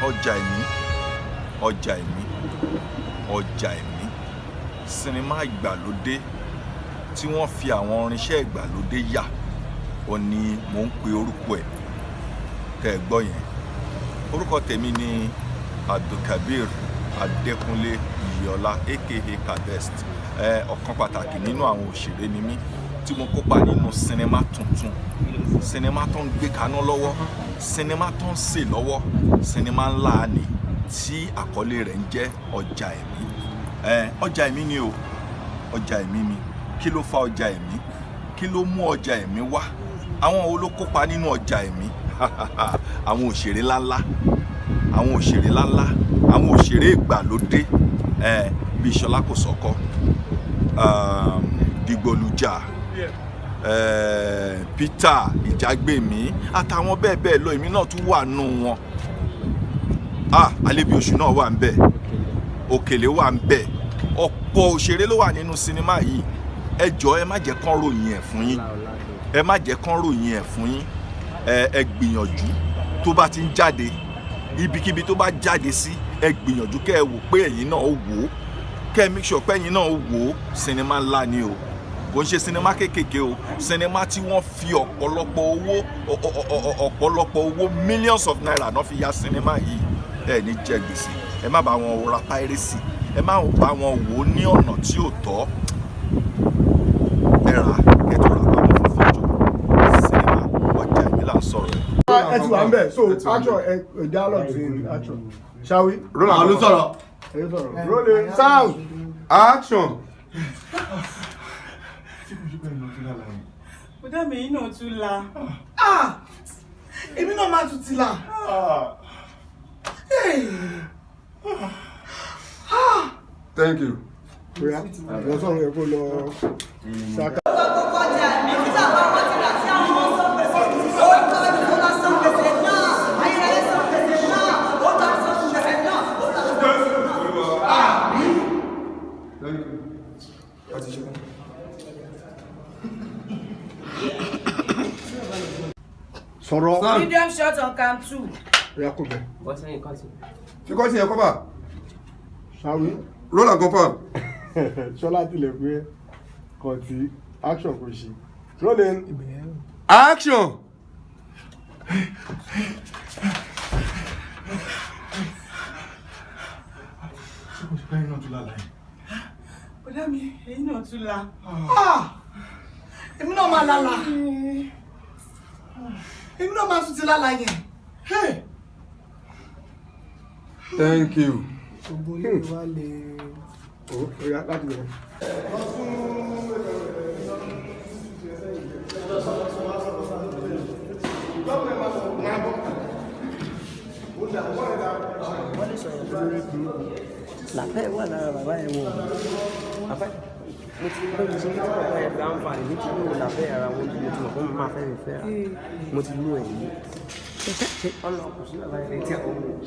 Ọjà Ẹ̀mí, Ọjà Ẹ̀mí, Ọjà Ẹ̀mí, sinimá ìgbàlódé tí wọ́n fi àwọn irinṣẹ́ ìgbàlódé yà, ó ní mò ń pe orúkọ ẹ̀ tẹ́ ẹ gbọ́ yẹn. Orúkọ tèmi ni Abdulkabir Adékúnlé Iyọlá, aka Kabest. Ọ̀kan pàtàkì nínú àwọn òṣèré ni mí tí mo kópa nínú sinimá tuntun, sinimá tó ń gbé kaná lọ́wọ́, sinimá tó ń sè lọ́wọ́, sinimá ńlá ni tí àkọlé rẹ̀ ń jẹ́ Ọjà Ẹ̀mí. Ọjà Ẹ̀mí ni o, Ọjà Ẹ̀mí ni. Kí ló fa Ọjà Ẹ̀mí? Kí ló mú Ọjà Ẹ̀mí wá? Àwọn wo ló kópa nínú Ọjà Ẹ̀mí? Àwọn òṣèré ńláńlá, àwọn òṣèré ńláńlá, àwọn òṣèré ìgbàlódé, bíi Ṣọlá Kòsọ́kọ́, Dìgbòlùjà, Peter Ìjàgbèmí àtàwọn bẹ́ẹ̀ bẹ́ẹ̀ lọ. Èmi náà tún wà nù wọn. Ah, Alébíoṣù náà wà ń bẹ̀, Òkèlè wà ń bẹ̀, ọ̀pọ̀ òṣèré ló wà nínú sinimá yìí. Ẹ jọ̀ọ́, ẹ má jẹ́ kán ròyìn ẹ̀ fún yín, ẹ má jẹ́ kán ròyìn ẹ̀ fún yín. Ẹ gbìyànjú, tó bá ti ń jáde, ibikíbi tó bá jáde sí, ẹ gbìyànjú kẹ́ ẹ wò pé ẹ̀yin náà wò ó, kẹ́ ẹ make sure pé ẹ̀yin náà wò ó. Sinimá ńlá ni o, kò ń ṣe sinimá kéékèèké o. Sinimá tí wọ́n fi ọ̀pọ̀lọpọ̀ owó, ọ̀pọ̀lọpọ̀ owó, millions of naira náà fi ya sinimá yìí. Ẹ ní jẹ gbèsè. Ẹ má bá wọn ra piracy, ẹ má bá wọn wò ó ní ọ̀nà tí ò tọ́. Ẹ rà á kẹ́tọ́ rà pamọ́ fún future. Sinimá Ọjà Ẹ̀mí là ń sọ̀rọ̀ ẹ̀. Ẹ ti wà ń bẹ̀, so action, ẹ dialogue in action, shall we? Roll and Àwọn ló sọ̀rọ̀. Ẹ sọ̀rọ̀. Rolling sound. Action. Bọ́dá mi, yìí náà tún la. Ah! Èmi náà máa tún ti là. Hey! Thank you. Oya, lọ sọ̀rọ̀ yẹ kó lọ ṣáká. Kọjá ẹ̀mí tí bàbá wọn ti rà sí àwọn ọmọ san gbèsè. Ó ń tọ́ ẹni tó bá san gbèsè náà. Ayérayé san gbèsè náà. Ó tọ́ san gbèsè náà. Ó tọ́ san gbèsè náà. Thank you. A ti ṣe tán. Sọ̀rọ̀. Sound. Medium shot on cam two. Oya, kò bẹ̀. Fi kọ́ sí yẹn cover. Shall we? Roll and confirm. Ṣọlá tilẹ̀ pé kọ̀tí action kò ṣe. Rolling. Action. Bọ́dá mi, èyí náà tún la. Ah! Èmi náà máa lálà. Èmi náà máa tún ti lálà yẹn. Hey! Thank you. Gbogbo ilé wa lè. Ó oya, láti bẹ̀rẹ̀. Làpẹ́ wà lára bàbá ẹ̀ wọ̀ bàbá mo ti pẹ́ mi sọ fún bàbá ẹ̀ pé àǹfààní mi ti lò lábẹ́ ara wọn bí mo ti mọ̀ pé mo máa fẹ́ mi fẹ́ ra mo ti lò ẹ̀ yìí ṣe ọ̀nà kò sí bàbá ẹ̀ létí àwọn ọmọ mi.